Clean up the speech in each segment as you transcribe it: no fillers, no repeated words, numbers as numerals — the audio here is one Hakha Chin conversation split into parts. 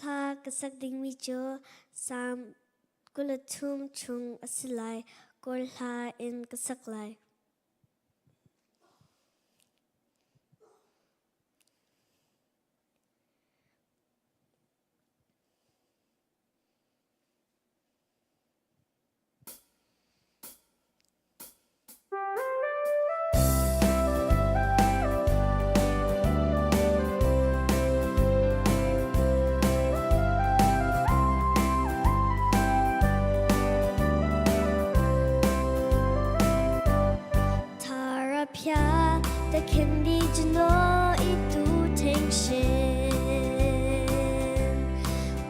Hla ka sak dingmi cu Salm 23 chung a si lai. Kawl hla in ka sak lai. Thara 的肯定只诺一度停歇。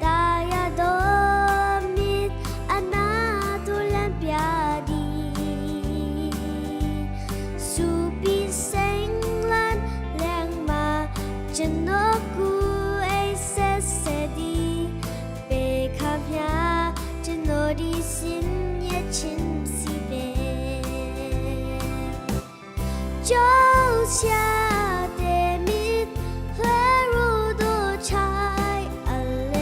大呀多米阿那多兰比亚迪，苏比圣兰两马真诺古埃塞塞迪，贝卡皮真诺的心也亲西贝。 就像的蜜和如多柴阿嘞，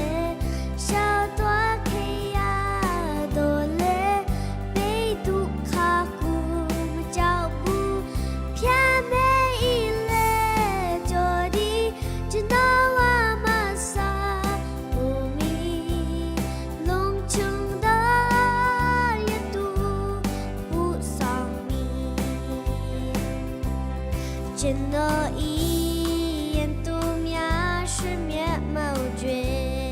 小多克呀多嘞，被杜卡古脚步偏美嘞，这里只能我马萨不米龙穷的也都不丧命。 见到一眼度秒是面貌绝，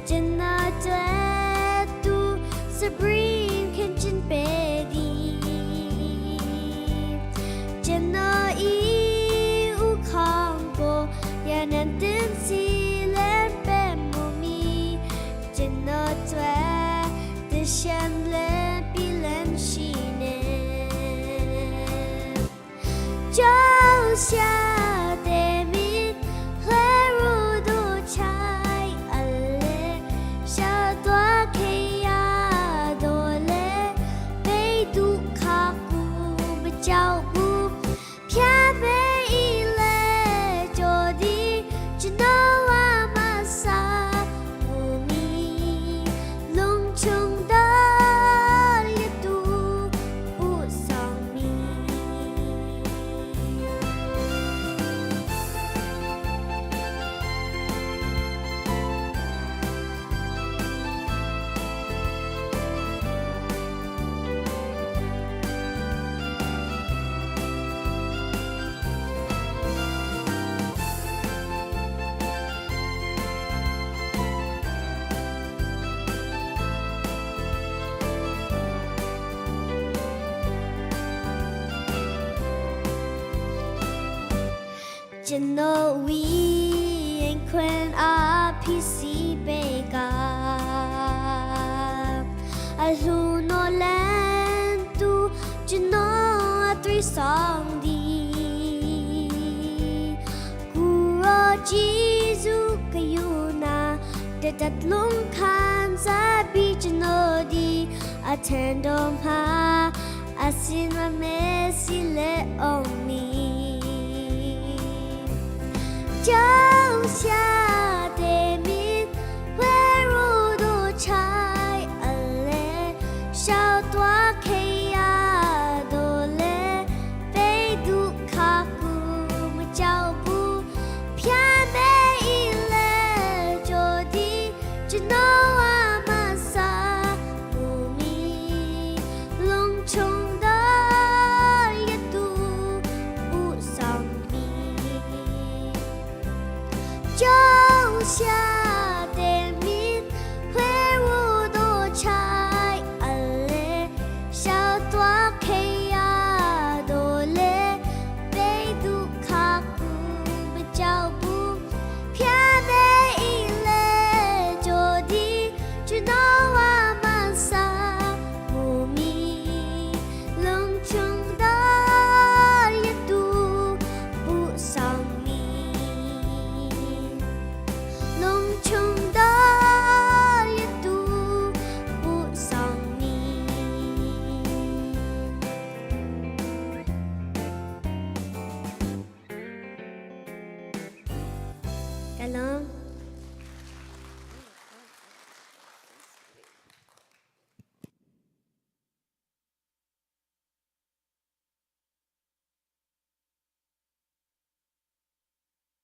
见到这度 Supreme 看见别的，见到一无看过也难等起来被莫迷，见到这的想来比人心呢。 就像的蜜和如多柴阿嘞，小多克呀多嘞，被杜卡古不脚步偏被一嘞，就的只能我马萨不米龙穷的也都不丧命。 ကျွန်တော်ဝီရင်ခွင်အားဖြစ်စီပေကအလှနိုလန်တူကျွန်တော်အသွေးဆောင်ဒီကူရောဂျေဇုကယူနာတတလုံးခံစားပြီးကျွန်တော်ဒီအထန်တော်မှာအစင်မမဲစီလေအောင်မီ 脚下的蜜会如多柴阿嘞，小多克呀多嘞，被杜卡古木脚步偏被一嘞，就地只能我马萨不米龙穷的也都不丧命。Along.